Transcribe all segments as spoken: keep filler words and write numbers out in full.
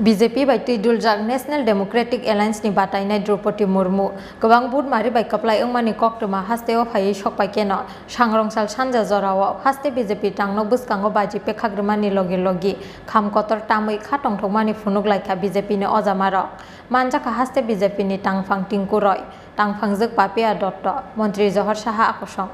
B J P bai twi duljak National Democratic Alliance ni batainai Droupadi Murmu kwbang vote mari bai kwplai wngmani koktwma hasteo phaiwi sokpai keno, sangrongsal sanja jorao haste B J P tangno bwskango baji pekhakrwmani logi logi kham kotor tamwi kha tongthokmani phunuk laikha B J P ni ojamarok. Manjakha haste B J P ni tangphang Tinku Roy, tangphangjwk Papia Dotto, montri Johor Saha akosong.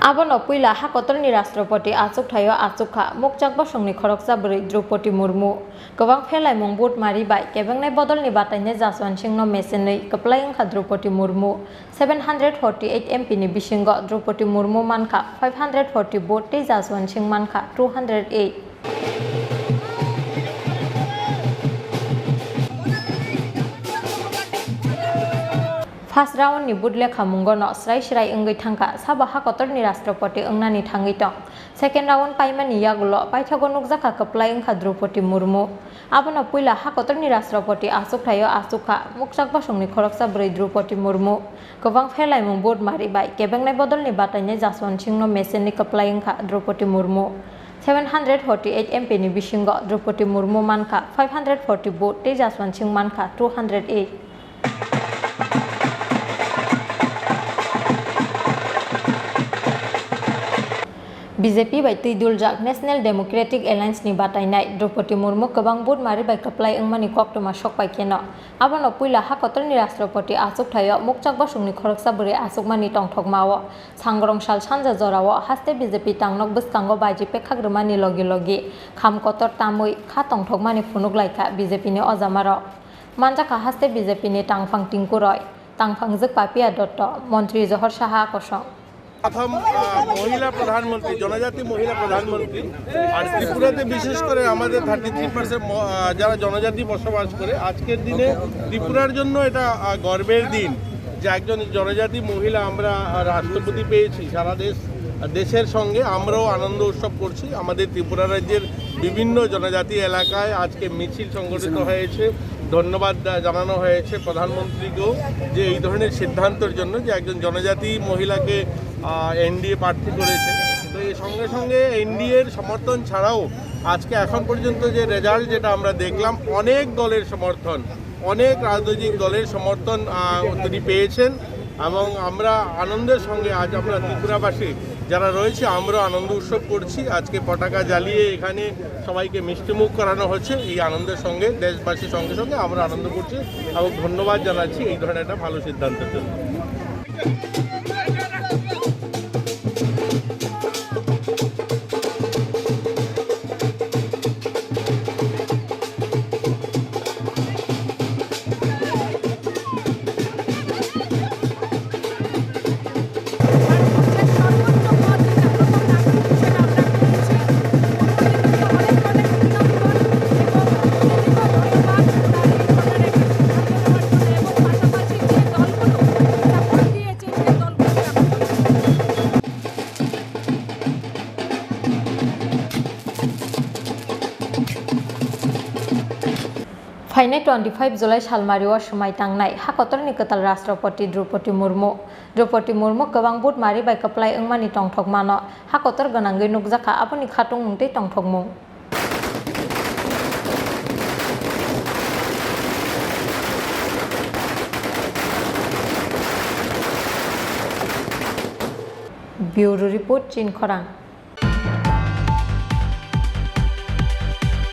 Abono puila ha kotorni Rashtrapati achukthai-o achukha mukchak bosongni khoroksa bwrwi Droupadi Murmu. Kwbang pherlaimung vote mari bai kebengnai bodolni batainai Jaswant Singhno mechenwi kwplai wngkha Droupadi Murmu. Seven hundred forty eight M P ni bisingo Droupadi Murmu mankha five hundred forty vote tei Jaswant Singh mankha two hundred eight. First round ni vote lekhamungo no srai srai wngwi thangkha, sabo ha kotorni Rashtrapati wngnani thangwi tong. Second round paimani yagulo paithago nukjakha kwplai wngkha Droupadi Murmu. Abono puila ha kotorni Rashtrapati achukthai-o achukha mukchak bosongni khoroksa bwrwi Droupadi Murmu. Kwbang pherlaimung vote mari bai kebengnai bodolni batainai Jaswant Singhno mechenwi kwplai wngkha Droupadi Murmu. Seven hundred forty eight M P ni bisingo Droupadi Murmu mankha five hundred forty vote tei Jaswant Singh mankha two hundred eight. B J P bai twi duljak National Democratic Alliance ni batainai Droupadi Murmu kwbang vote mari bai kwplai wngmani koktwma sokpai keno. Abono puila ha kotorni Rashtrapati achukthai-o mukchak bosongni khoroksa bwrwi achukmani tongthokma-o sangrongsal sanja jorao haste B J P tangnok bwskango baji pekhakrwmani logi logi kham kotor tamwi kha tongthokmani phunuk laikha B J P ni ojamarok. Manjakha haste B J P ni tangphang Tinku Roy, tangphangjwk Papia Dotto, montri Johor Saha akosong. প্রথম, আহ, মহিলা প্রধানমন্ত্রী, জনজাতি মহিলা প্রধানমন্ত্রী। আর ত্রিপুরাতে বিশেষ করে আমাদের থার্টি থ্রি পার্সেন্ট, আহ, যারা জনজাতি বসবাস করে, আজকের দিনে ত্রিপুরার জন্য এটা, আহ, গর্বের দিন যে একজন জনজাতি মহিলা আমরা, আহ, রাষ্ট্রপতি পেয়েছি। সারা দেশ, দেশের সঙ্গে আমরাও আনন্দ উৎসব করছি। আমাদের ত্রিপুরা রাজ্যের বিভিন্ন জনজাতি এলাকায় আজকে মিছিল সংগঠিত হয়েছে। ধন্যবাদ দা-, জানানো হয়েছে প্রধানমন্ত্রীকেও যে এই ধরনের সিদ্ধান্তের জন্য যে একজন জনজাতি মহিলাকে, আহ, এনডিএ প্রার্থী করেছে। তো এই সঙ্গে সঙ্গে এনডিএর সমর্থন ছাড়াও আজকে এখন পর্যন্ত যে রেজাল্ট যেটা আমরা দেখলাম, অনেক দলের সমর্থন, অনেক রাজনৈতিক দলের সমর্থন, আহ, তিনি পেয়েছেন। এবং আমরা আনন্দের সঙ্গে আজ আমরা ত্রিপুরাবাসী যারা রয়েছে, আমরা আনন্দ উৎসব করছি। আজকে পতাকা জ্বালিয়ে এখানে সবাইকে মিষ্টিমুখ করানো হচ্ছে। এই আনন্দের সঙ্গে দেশবাসীর সঙ্গে সঙ্গে আমরা আনন্দ করছি এবং ধন্যবাদ জানাচ্ছি এই ধরনের একটা ভালো সিদ্ধান্তের জন্য। Phainai twenty five July salmario swmai tangnai ha kotorni kwtal Rashtrapati Droupadi Murmu. Droupadi Murmu kwbang vote mari bai kwplai wngmani tongthokmano ha kotor gwnangwi nukjakha, aboni khatungmung tei tongthokmung. Bureau Report, Chinkhorang.